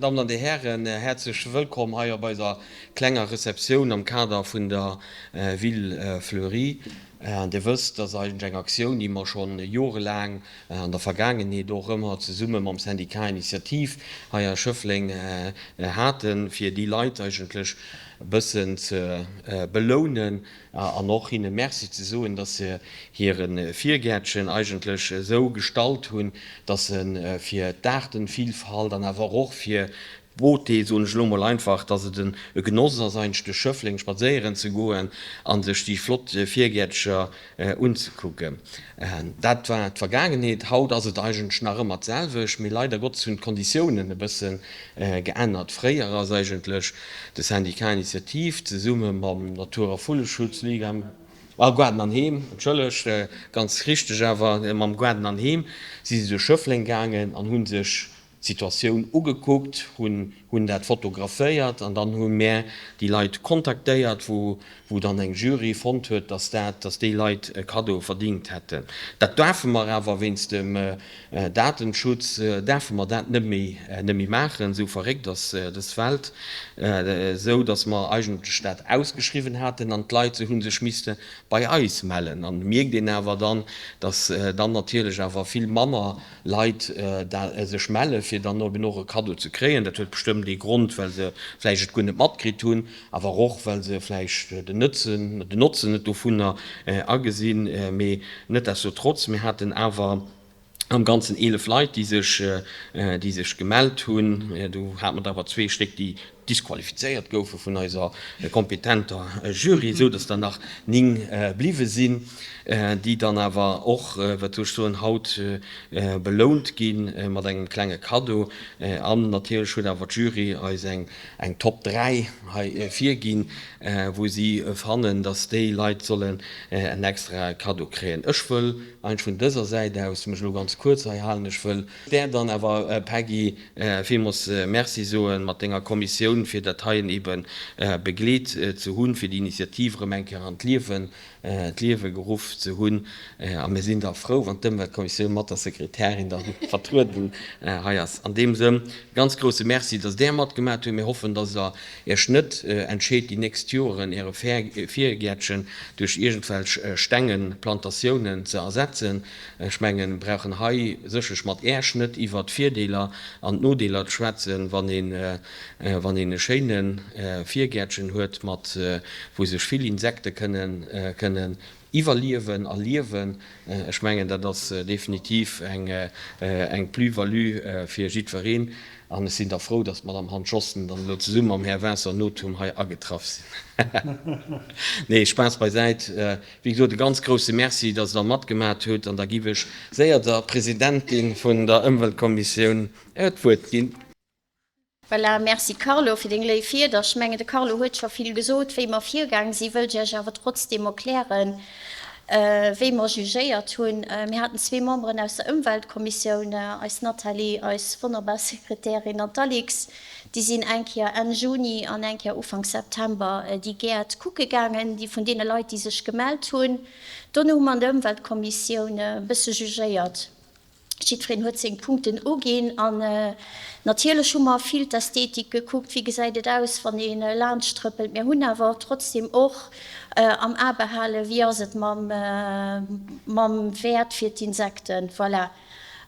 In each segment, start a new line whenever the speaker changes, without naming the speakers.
Dammen an Dir Hären, häerzlech wëllkomm hei op eiser klenger Receptioun am Kader vun der Ville Fleurie. Dir wësst, dat ass eigentlech eng Aktioun, déi mer scho jorelaang an der Vergaangenheet och ëmmer zesumme mam Syndicat Initiative hei a Schëffleng haten, fir déi Leit eigentlech e bëssen ze belounen An och hinne Merci ze soen, dass se hire Virgäertchen eigentlech esou gestalt hunn, dass e fir d'Aartenvielfalt an awer och fir d'Beauté, soen ech elo mol einfach, dass et e Genoss ass, eigentlech duerch Schëffleng spadséieren ze goen a sech déi flott Virgäertcher unzekucken. Dat war d'Vergaangenheet. Haut ass et eigentlech nach ëmmer d'selwecht, mee leider Gottes hunn d'Konditiounen e bësse geännert. Fréier ass eigentlech de Syndicat Initiative zesumme mam Natur a Vulleschutz, Liga, ah, Gaarden an Heem, entschëllegt, ganz richteg, awer mam Gaarden an Heem si se duerch Schëffleng gaangen an hu sech d'Situatioun ugekuckt, hunn hunn dat fotograféiert an dann hu mär déi Leit kontaktéiert, wou wou dann eng Jury fonnt huet, dass dat, dass déi Leit e Kaddo verdingt hätten. Dat daerfe mer awer wéinst dem Datenschutz daerfe mer dat net méi, net méi maachen, esou verréckt ass dës Welt, esou dass mer eigentlech dat ausgeschriwwen haten an d'Leit hu sech misste bei eis mellen. An mierkt een awer dann, dass dann natierlech awer vill manner Leit sech melle fir dann eben och e Kaddo ze kréien. Dat huet bestëmmt ee Grond, well se vläicht et guer net matkritt hunn, awer och well se vläicht den Nëtzen, den Notzen net dovunner agesinn. Mee netdestotrotz, mir haten awer am Ganzen 11 Leit, déi sech, déi sech gemellt hunn. Do hate mer der awer zwee Stéck, déi disqualifizéiert goufe vun eiser kompetenter Jury, esou dass der nach 9 bliwwe sinn, déi dann awer och, wat soll ech soen, haut belount gi mat engem klenge Kaddo. An natierlech huet awer d'Jury eis eng Top 3 hei virginn, wou si fannen, dass déi Leit sollen en extrae Kaddo kréien. Ech wëll eigentlech vun dëser Säit aus mech elo ganz kuerz hei halen. Ech wëll där dann awer, Peggy, Villmols Merci soen mat denger Kommissioun fir dat heien eben begleet ze hunn, fir déi Initiativ erëm eng Kéier an d'Liewen, d'Liewe geruff ze hunn. A mir sinn da frou, wann d'Ëmweltkommissioun mat der Sekretärin da vertrueden hei ass. An deem Sënn e ganz grouse Merci, dass Der matgemat hutt. Mir hoffen, dass Der Iech net entscheet, déi nächst Joren Äre Virgäertchen duerch iergendwelch Stengenplantatiounen ze ersetzen. Ech mengen, mir brauchen hei sécherlech mat Äech net iwwert d'Virdeeler an d'Nodeeler ze schwätzen, wann een, wann een e schéine Virgäertchen huet, mat, wou sech vill Insekte kënnen, kënnen iwwerliewen a liewen. Ech mengen, dat ass definitiv eng, eng Plus-value fir jiddwereen. An ech sinn da frou, dass d'Madame Hans-Josten dann elo zesumme mam Här Vincent Nothum hei agetraff sinn. Nee, Spaass beisäit. Wéi gesot, e ganz grousse Merci, dass Der matgemat hutt. An da giff ech séier der Presidentin vun der Ëmweltkommissioun d'Wuert ginn.
Voilà, merci Carlo fir deng léif Wierder. Ech mengen, de Carlo huet scho vill gesot. Wéi mer virgaang sinn, wëllt ech Iech awer trotzdeem erklären, wéi mer jugéiert hunn. Mir haten zwee Memberen aus der Ëmweltkommissioun, eis Nathalie, eis wonnerbar Sekretärin, an d'Alix. Déi sinn eng Kéier Enn Juni an eng Kéier Ufank September déi Gäert kucke gaangen, déi vun deene Leit, déi sech gemellt hunn. Dono hu mer an der Ëmweltkommissioun e bësse jugéiert. Jiddwereen huet seng Punkten uginn an natierlech hu mer vill d'Ästhetik gekuckt, wéi gesäit et aus, wann ee laanscht trëppelt. Mir hunn awer trotzdeem och am A behalen, wéi ass et mam Wäert fir d'Insekten. Voilà.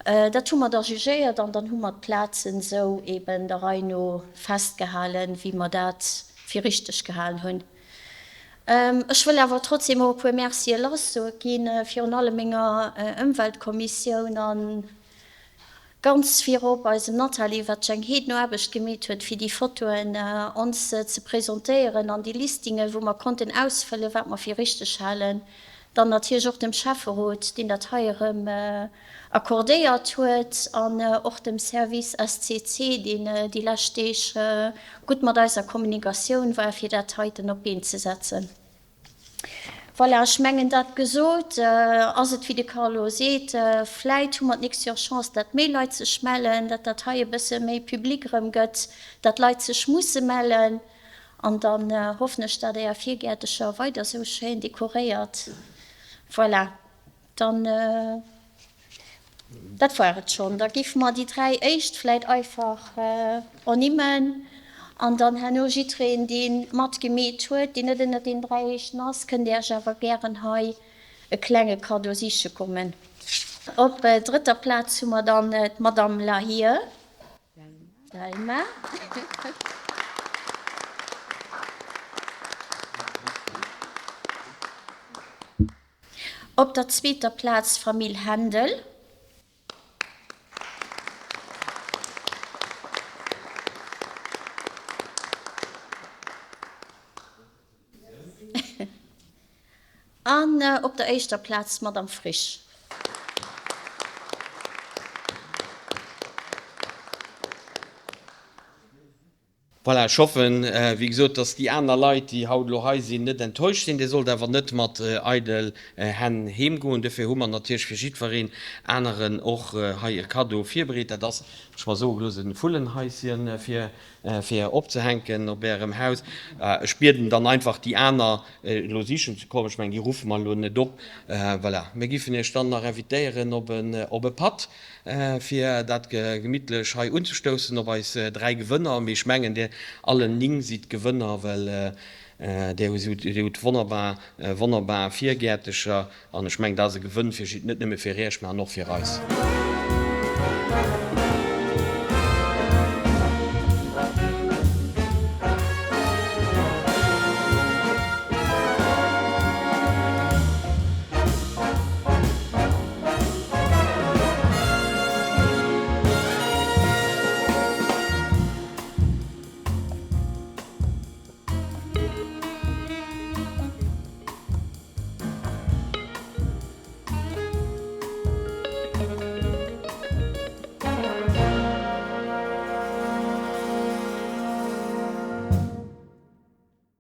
Dat hu mer da jugéiert an dann hu mer d'Plazen esou eben der Rei no festgehalen, wéi mer dat fir richteg gehalen hunn. Ech wëll awer trotzdem och e puer Mercië lass ginn, virun allem menger Ëmweltkommissioun a ganz virop eisem Nathalie, wat sech eng heeden Aarbecht gemeet huet, fir déi Fotoen ons ze presentéieren an déi Listingen, wou mer konnten ausfëllen, wat mer fir richteg halen. Dann natierlech och dem Schäfferot, deen dat hei erëm accordéiert huet, an och dem Service SCC, deen déi lescht Deeg gutt mat eis a Kommunikatioun war, fir dat heiten op d'Been ze setzen. Voilà, ech mengen, dat gesot, ass et, wéi de Carlo seet, vläit hu mer d'nächst Joer Chance, dat méi Leit sech mellen, dat dat hei e bësse méi public erëm gëtt, dat Leit sech musse mellen. An dann hoffen ech dat äer Virgäertecher weider sou schéin dekoréiert. Voilà, dann. Dat war et schonn. Da géife mer déi 3 éischt vläit einfach ernimmen an dann herno jiddwereen, dee matgemeet huet, deen net ënnert deenen 3 éischten ass, kënnt Iech awer gären hei e klenge Kaddo siche kommen. Op drëtter Plaz hu mer dann d'Madame Lahire Delma. Op der zweeter Plaz d'Famill Hendel. An op der éischter Plaz d'Madame Frisch.
Voilà, ech hoffen, wéi gesot, dass déi aner Leit, déi haut elo hei sinn, net enttäuscht sinn. Dir sollt awer net mat eidel Hänn heemgoen. Dofir hu mer natierlech fir jiddwereen aneren och hei e Kaddo virbereet. Dat ass, ech mer soe gelooss, e Vullenhaischen fir fir opzehänken op Ärem Haus. Ech bieden dann einfach déi aner elo sichen ze kommen. Ech mengen, déi ruffe mer elo net op. Voilà, mir giffen Iech dann nach invitéieren op e Patt, fir dat gemittlech hei unzestoussen op eis 3 Gewënner. Mee ech mengen, Dir allen 9 sidd Gewënner, well Dir hutt wonnerbar, wonnerbar Virgäertecher. An ech mengen, dat ass e Gewënn fir jid, net nëmme fir Iech, mä an och fir eis.